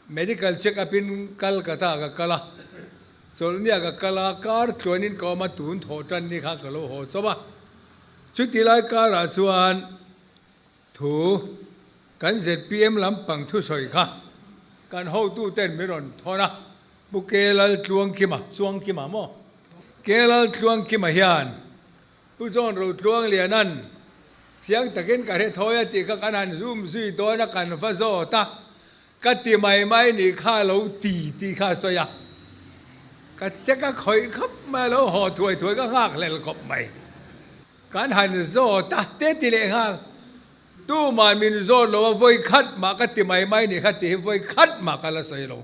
Medical check up in Calcutta ah ka kal a, chawlhni ah ka kal a, kar tluanin ka awm a, tun thawh tan ni kha ka lo haw chawp a. Chuti lai karah chuan thu kan zpm lampang thusawi kha kan hotuten min rawn thawn a, Pu Kelal Tluangkima, Chuangkima maw? Kelal Tluangkima hian Pu John Rotluangliana'n chiang takin ka hre thawi a tih kha kan han zoom zui dawn a, kan va zawt a, ka ti mai mai nih kha a lo ti tih kha a sawi a, ka check a khawih khawp mai a lo haw thuai thuai ka nghak hlel khawp mai. Kan han zawt a, te ti leh nghal, tumah min zawt lo a, vawi khat mah ka ti mai mai nih kha tih hi vawi khat mah ka la sawi lo.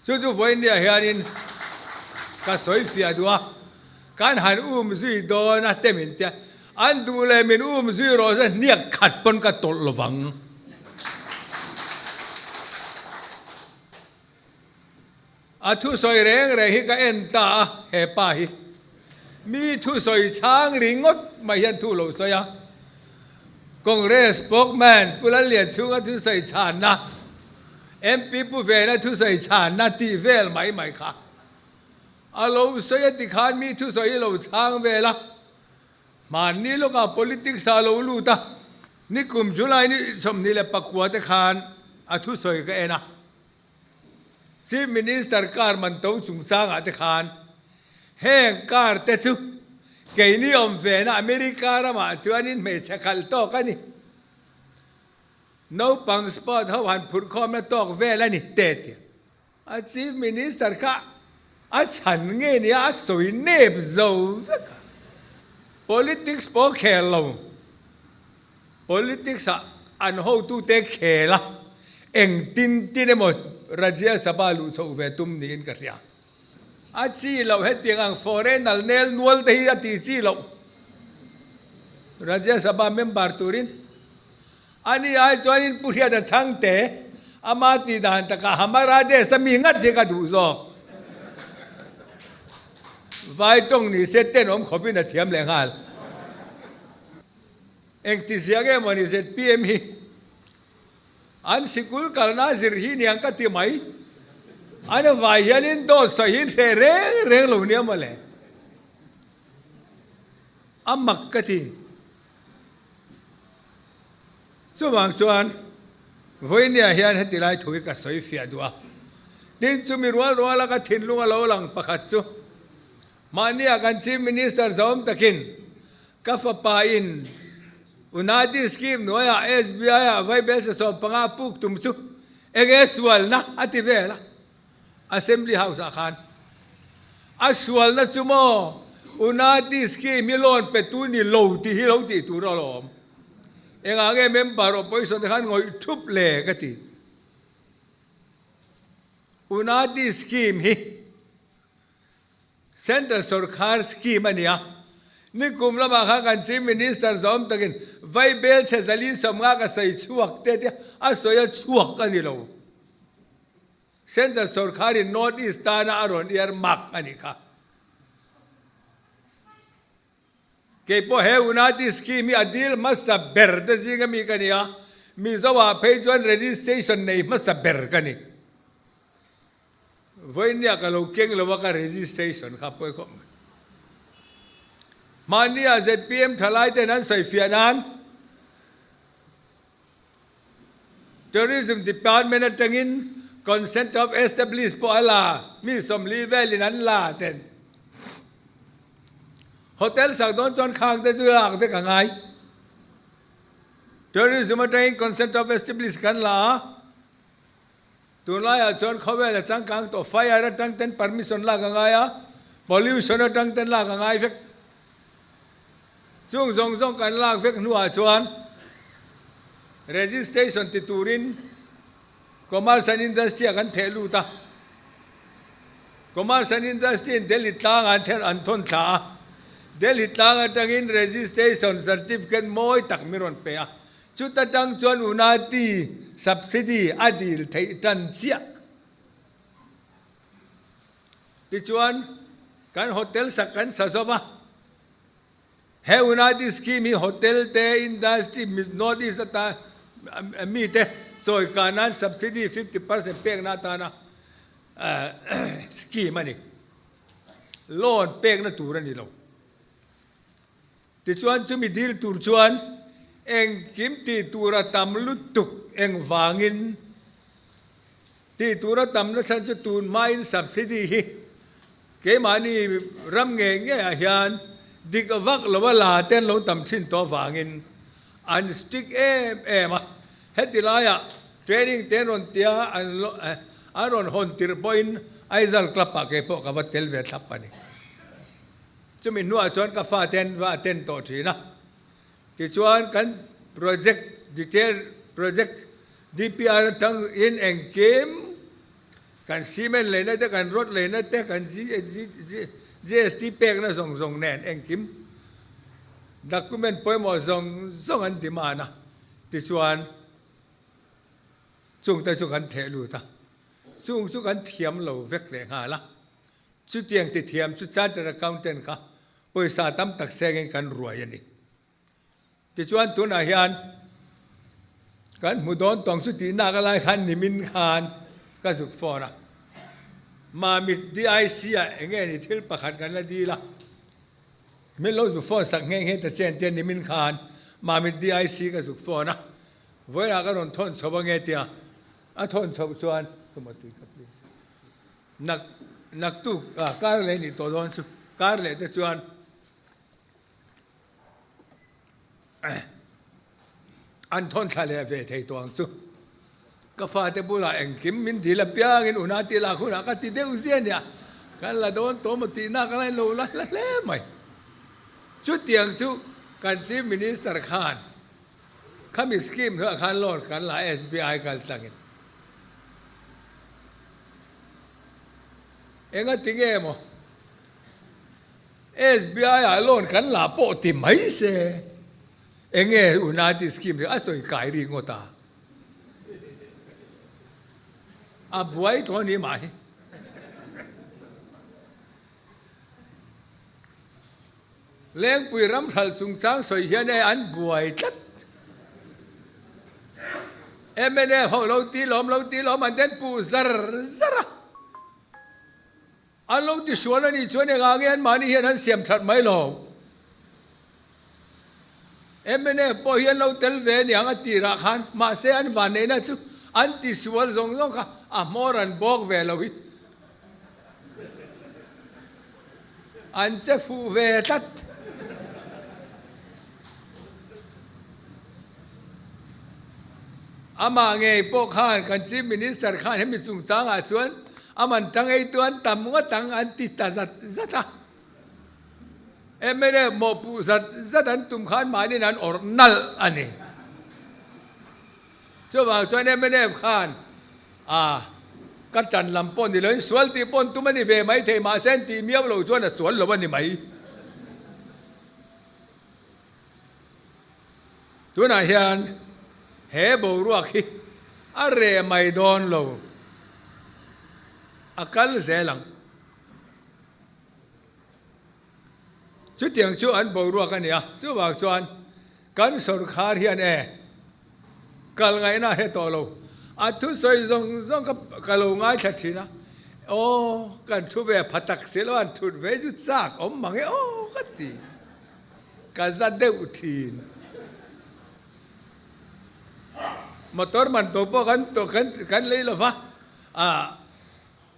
Chu chu vawinia hianin ka sawi fiah duh a, kan han um zui dawn a te min tia, an duh leh min um zui rawh se hniak khat pawn ka tawlh lo vang. A thusawi reng reng hi ka en ta a, he pa hi mi thusawi chhang ringawt mai hian thu lo sawi a, Congress spokesman Pu Lallianchhunga thusawi chhanna, MP Pu Vena thusawi chhanna tih vel mai mai kha a lo sawi a tikhan mi thusawi hi lo chhang vel a, hmanni lawkah politics ah a lo lut a, nikum July ni 24 te khan a thusawi ka en a. Chief Minister car man to chungchangah te khan heng car te chu keini awm vena America ramah chuanin hmeichhe khalh tawk a ni. Naupang sport ho han phurh khawmna tawk vel a ni te ti a. Chief Minister kha a chhan nge nia a sawi nep zo vek a. Politics pawh khel lo. Politics ah an hotute khel a, eng tin tin emaw Rajya Sabha luh chhoh ve tum niin ka hria. A chi loh hetiang ang foreigner nel nual te hi a tih chi loh. Rajya Sabha member turin ani ai chuanin Pu Hriata Chhangte ama tih dan takah Hamara Desh a mi ngat hi ka duh zawk. Vai tawng ni se tenawm khawpin a thiam leh nghal. Engti zia nge mawni zpm hi an sikul kalna zir hi niang ka ti mai. An vai hianin dawt sawi hi hreh reng reng lo nia mawle. A mak ka ti. Chuvang chuan vawinia hian heti lai thu hi ka sawi fiah duh a. Tin chumi rual ruala ka thinlung a lo lang pakhat chu mahnia kan Chief Minister zawm takin Ka fapa in Unati scheme hnuaiah SBI ah vaibel 75 puk tum chu enge sualna a ti vel a, Assembly House ah khan. A sualna chu maw Unati scheme hi loan pe tu ni lo tih hi lo tih tur a lawm. Engah nge member opposition te khan ngawih thup le ka ti. Unati scheme hi Central sorkar scheme a ni a, nikum lamah khan kan Chief Minister zawm takin vaibel chhe 150 ka sawi chhuak te tia a sawi a chhuak a ni lo. Central sorkarin North East tana a rawn earmark a nih kha. Kei pawh he Unati scheme hi a dil hmasa ber te zinga mi ka ni a, Mizo ah phei chuan registration nei hmasa ber ka ni. Vawinia ka lo keng lo a ka registration kha pawi khawp mai. Mahnia zpm thalai ten an sawi fiah nan Tourism Department atangin consent of establish pawh a la mi 40 velin an la ten. Hotel sak dawn chuan khang te chu lak vek a ngai. Tourism atangin consent of establish kan la a. Tunlaiah chuan khawvel a changkang tawh, fire atang ten permission lak a ngai a, pollution atang ten lak a ngai vek. Chung zawng zawng kan lak vek hnuah chuan registration ti turin Commerce and Industry ah kan theh lut a. Commerce and Industry in Delhi tlangah an theh an thawn thla a. Delhi tlang atangin registration certificate mawi tak min rawn pe a. Chuta tang chuan Unati subsidy a dil theih tan chiah. Tichuan, kan hotel sak kan sa zawm a. He Unati scheme hi hotel te, industry, North East ata mi te Chawikah nan subsidy 50% pekna atana scheme a ni. Loan pekna tur a ni lo. Tichuan chumi dil tur chuan engkim tih tura tam lutuk engvangin tih tura tam na chhan chu tun hmain subsidy hi keimahni ram ngei ngeiah hian dik vak lova la te an lo tam thin tawh avangin an strict em em a. Heti laiah training te an rawn tia an rawn hawn tirh pawhin Aizawl Club ah keipawh ka va tel ve thlap a ni. Chumi hnuah chuan ka fate an va attend tawh thin a. Tichuan kan project detail project DPR atang in engkim kan cement leina te kan rod leina te kan GST pekna zawng zawng nen engkim document pawimawh zawng zawng an demand a. Tichuan chungte chu kan theh lut a, chung chu kan thiam lo vek leh nghal a. Chutiang ti thiam chu Chartered Accountant kha pawisa tam tak sengin kan ruai a ni. Tichuan tunah hian kan hmu dawn tawng chu tihnak a lai khan nimin khan ka zuk phone a. Mamit DIC ah eng nge ni thil pakhat kan la dil a. Min lo zuk phone sak nghe nghe ta chen tia nimin khan Mamit DIC ka zuk phone a. Vawiinah ka rawn thawn chho ange tia a thawn chhoh chuan ka mutui ka please. Nak naktuk ah kar leh nih tawh dawn chu kar leh te chuan an thawn thla leh ve thei tawh ang chu. Ka fate bulah engkim min dil apiangin una tih lak hunah ka ti deuh zia nia kan la dawn tawh maw tihna ka la lo la hla hle mai. Chutiang chu kan Chief Minister khan Khami scheme hnuaiah khan loan kan la SBI kal tlangin. Enga ti nge maw SBI ah loan kan la pawh ti mai se enge Unati scheme hi a sawi kai ri ngawt a. A buai tawh a ni mah hi. Lengpui ramhral chungchang sawi hian e an buai tlat. Mnf ho lo ti lawm lo ti lawm an ten puh zar zar a. An lo ti sual a nih chuan engah nge anmahni hian an siam that mai lo. Mnf pawh hi an lo tel ve aniang a tirah khan mahse an vanneihna chu an ti sual zawng zawng kha a hmawr an bawk ve lo hi. An che fuh ve tlat. Amah ngei pawh khan kan Chief Minister khan hemi chungchangah chuan a man tang eitu an tam ngawt ang an ti ta zat zat a. Mnf mawhpuh zat zat an tum khan mahniin an awrh nalh a ni. Chuvang chuan mnf khan a ka tan lam pawh ni loin sual tih pawh an tum a ni ve mai thei mahse an tih miau lo chuan a sual lo a ni mai. Tunah hian he boruak hi a reh mai dawn lo, a kal zel ang. Chutiang chu an boruak a ni a, chuvang chuan kan sawrkhar hian e kal ngaihna a hre tawh lo. A thusawi zawng zawng kha ka lo ngaithla thin a, aw kan thu ve pha tak si lo an thut ve chu chak awm mang e aw ka ti, ka za deuh thin. Motor man to pawh kan kan lei lo va, ah.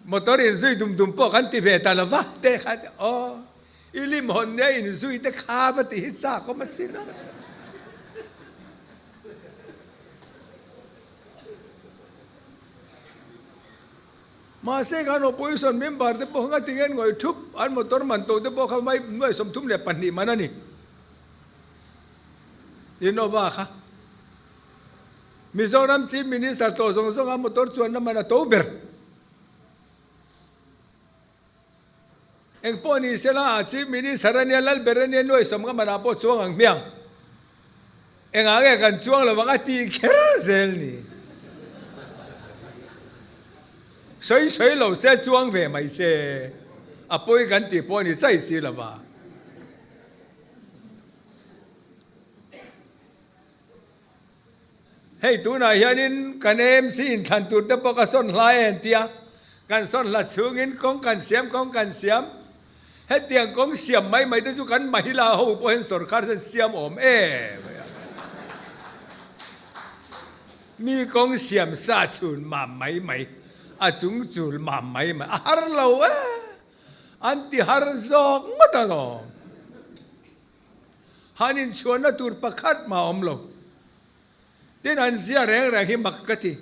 Motor inzui dum dum pawh kan ti ve ta lo va te kha ti aw i lim hawn nia inzui te kha va ti hi chak awm asin a. Mahse khan opposition member te pawh kha tinge an ngawih thup an motor man to te pawh kha mai nuai 32 man a ni. Innova kha. Mizoram Chief Minister tawh zawng zawng a motor chuanna man a to ber. Eng pawh ni sela a Chief Minister a nia lal ber a nia nuai sawm nga manah pawh chuang ang hmiang. Engah nge kan chuang lo ang a ti kher zel ni. Sawi sawi lo se chuang ve mai se a pawi kan tih pawh ni chai si lova. Hei tunah hianin kan AMC inthlan tur te pawh ka sawn hlai a entia, kan sawn hla chhungin kawng kan siam kawng kan siam. Hetiang kawng siam mai mai te chu kan mahila ho pawh hian sorkar chuan siam awm em a. Mi kawng siam sa chhun mam mai mai, a chung chul mam mai mai a har lo e, an ti har zawk ngawt alawm. Han inchhuanna tur pakhat mah awm lo. Tin an zia reng reng hi mak ka ti.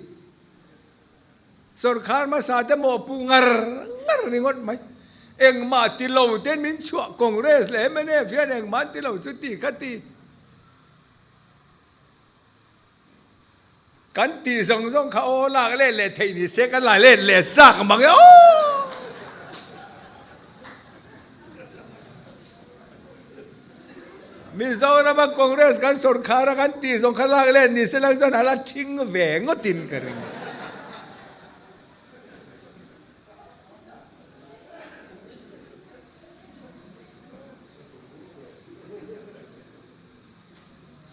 Sorkar hmasa te mawh pu ngar ngar ringawt mai. Engmah ti lo ten min chhuah Congress leh mnf hian engmah an ti lo chu ti kha ti. Kan tih zawng zawng kha aw lak let leh theih ni se kan la let leh zak mang e aw. Mizorama Congress kan sorkar a kan tih zawng kha lak let ni se lang chuan a la thing ve ngawtin ka ring.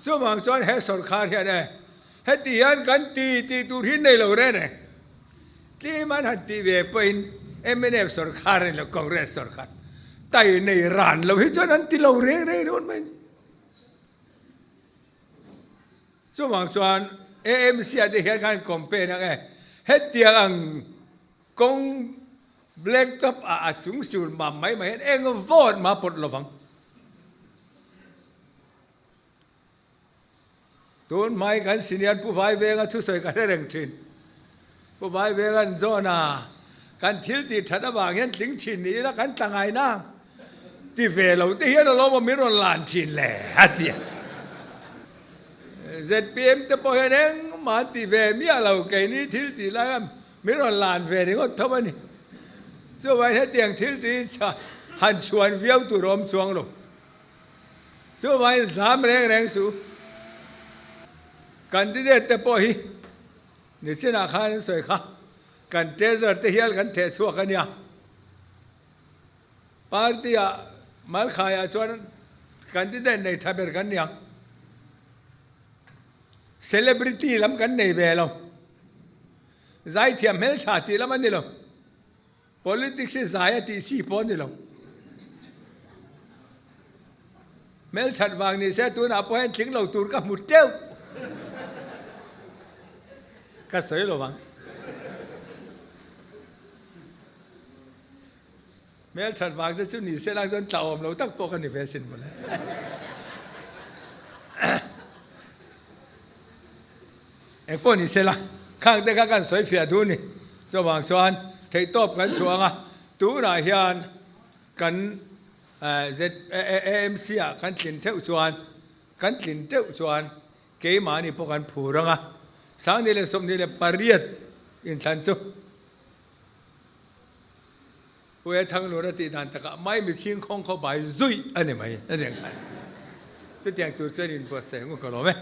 Chuvang chuan he sorkar hian e, heti hian kan ti tih tur hi nei lo reng reng. Tlem an han tih ve pawhin mnf sorkar a ni lo, Congress sorkar tai nei ran lo hi chuan an ti lo reng reng dawn mai a ni. Chuvang chuan AMC ah te hian khan campaign ang e, hetiang ang Kawng black top ah a chung sur mam mai mai hian eng vote mah pawt lovang. Tun hmai kan senior Pu Vaivenga thusawi ka hre reng thin. Pu Vaivenga'n John-a kan thil tih that avang hian tling thin ni ila kan tla ngai na ti ve lo te hian alawm awm min rawn lan thin le a ti a. ZPM te pawh hian engmah an ti ve miah lo keini thil tih lai khan Min rawn lan ve ringawt tho a ni. Chuvangin hetiang thil ṭi han chhuan viau tur a awm chuang lo. Chuvangin zam reng reng suh. Candidate te pawh hi nichinah khan an sawi kha, kan treasurer te hial kan theh chhuak a nia. Party ah Malkhaiah chuan candidate nei tha ber kan ni ang. Celebrity lam kan nei ve lo. Zaithiam hmeltha tih lam a ni lo. Politics hi zai a tih chi pawh a ni lo. Hmelthat vang ni se tunah pawh hian tling lo tur ka hmu teuh. Ka sawi lo vang. Hmelthat vang te chu ni se lang chuan tlauhawm lo tak pawh ka ni ve sin mawle. Eng pawh ni sela, khang te kha kan sawi fiah duh ni. Chuvang chuan theihtawp kan chhuah ang a, tunah hian kan AMC ah kan tlin theuh chuan, kan tlin teuh chuan keimahni pawh kan phur ang a, 28 inthlan chu Puia Thanglura tih dan takah mai michhing khawng khaw bai zuih a ni mai a ni ang khan. Chutiang tur chuan inbuatsaih ngu ka lawm e.